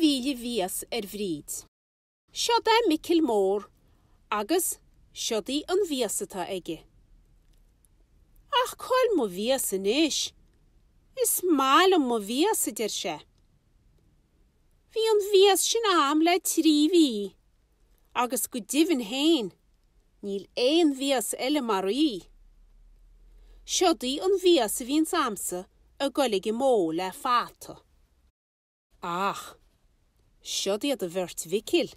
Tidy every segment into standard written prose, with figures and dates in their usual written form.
mhíll a mhias ar Bhríd? Seod é Micil Mór agus seod í an mhias atá aige. Ach cá bhfuil mo mhias anois? Is maith liom mo mhias, a deir sé. Bhí an mhias sin a'm le 3 mhí agus go deimhin féin níl aon mhias eile mar í. Seod í an mhias a bhíonns a'msa ag goil ag an mbó le fata. Ach, seod iad an bheirt Mhicil,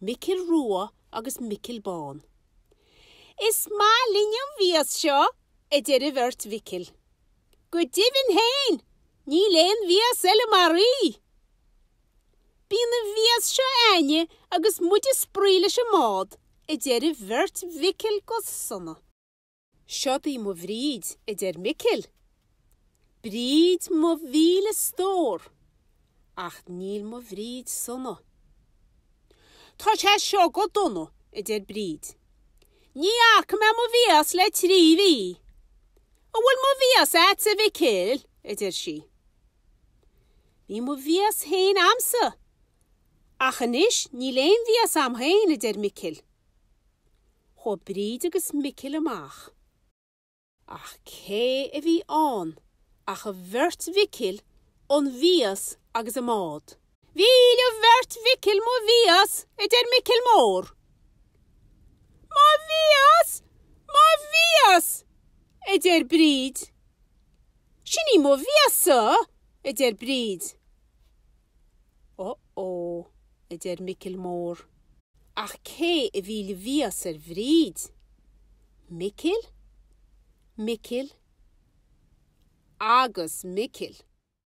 Micil Rua agus Micil Bán. Is maith linn an mhias seo, a deir an bheirt Mhicil. Go deimhin féin, níl aon mhias eile mar í! Bíonn an mhias seo a'inne agus muid ag spraoi leis an mbád, a deir an bheirt Mhicil go sona. Seod í mo Bhríd, a deir Micil. Bríd mo mhíle stór, ach níl mo Bhríd sona. Tá sé seo go dona, a deir Bríd. Ní fhaca mé mo mhias le 3 mhí. An bhfuil mo mhias a'dsa, a Mhicil? a deir sí. Bhí mo mhias féin a'msa, ach anois níl aon mhias a'm féin, a deir Micil. Chuaigh Bríd agus Micil amach. Ach cé a bhí ann ach an bheirt Mhicil, an mhias agus an mbád. Mhíll an bheirt Mhicil mo mhias, a deir Micil Mór. Mo mhias! Mo mhias! a deir Bríd. Sin í mo mhias-sa, a deir Bríd. Ó-ó, a deir Micil Mór. Ach cé a mhíll an mhias ar Bhríd? Micil? Micil? Agus Micil.